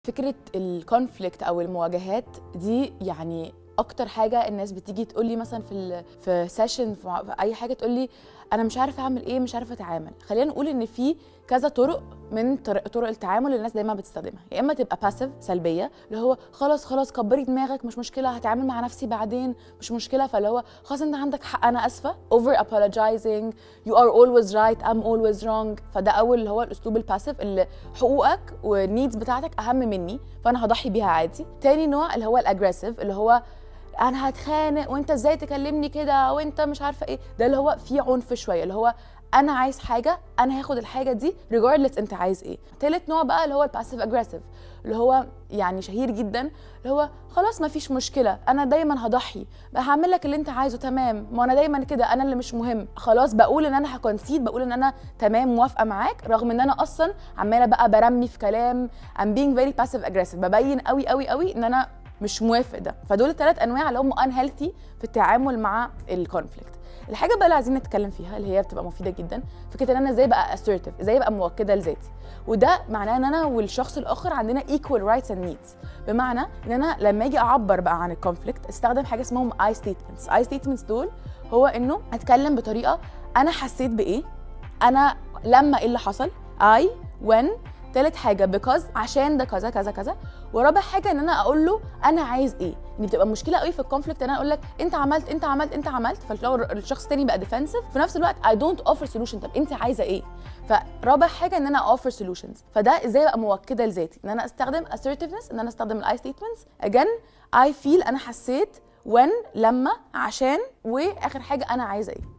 فكرة ال conflict او المواجهات دي يعني اكتر حاجة الناس بتيجي تقول لي مثلا في session، في اي حاجه، تقول لي انا مش عارفه اعمل ايه، مش عارفه اتعامل. خلينا نقول ان في كذا طرق من طرق التعامل اللي الناس دايما بتستخدمها. يا اما تبقى passive، سلبيه، اللي هو خلاص خلاص كبري دماغك، مش مشكله، هتعامل مع نفسي بعدين، مش مشكله، فاللي هو خلاص انت عندك حق، انا اسفه، over apologizing، you are always right، I'm always wrong. فده اول اللي هو الاسلوب ال passive، اللي حقوقك وال needs بتاعتك اهم مني فانا هضحي بيها عادي. تاني نوع اللي هو ال aggressive، اللي هو انا هتخانق، وانت ازاي تكلمني كده، وانت مش عارفه ايه. ده اللي هو فيه عنف شويه، اللي هو انا عايز حاجه، انا هاخد الحاجة دي regardless انت عايز ايه. تالت نوع بقى اللي هو ال passive aggressive، اللي هو يعني شهير جدا، اللي هو خلاص ما فيش مشكله، انا دايما هضحي، هعمل لك اللي انت عايزه، تمام، ما انا دايما كده، انا اللي مش مهم. خلاص بقول ان انا ه concede، بقول ان انا تمام موافقة معاك، رغم ان انا اصلا عماله بقى برمي في كلام، I'm being very passive aggressive، ببين قوي قوي قوي ان انا مش موافق ده. فدول الثلاث انواع اللي هم unhealthy في التعامل مع ال conflict. الحاجة بقى اللي عايزين نتكلم فيها، اللي هي بتبقى مفيدة جدا، فكرة ان انا ازاي بقى assertive، ازاي ابقى مؤكدة لذاتي. وده معناه ان انا والشخص الاخر عندنا equal rights and needs، بمعنى ان انا لما اجي اعبر بقى عن ال conflict استخدم حاجة اسمهم I statements. I statements دول هو انه اتكلم بطريقة انا حسيت بايه، انا لما ايه اللي حصل، I when، تالت حاجة because، عشان ده كذا كذا كذا، ورابع حاجة ان انا اقول له انا عايز ايه. يعني بتبقى مشكلة قوي في ال conflict ان انا اقول لك انت عملت، انت عملت، انت عملت، فلو الشخص التاني بقى defensive. في نفس الوقت I don't offer solution، طب انت عايزه ايه؟ فرابع حاجة ان انا offer solutions. فده ازاي ابقى موكده لذاتي، ان انا استخدم assertiveness، ان انا استخدم ال I statements again، I feel انا حسيت، when لما، عشان، واخر حاجة انا عايزه ايه.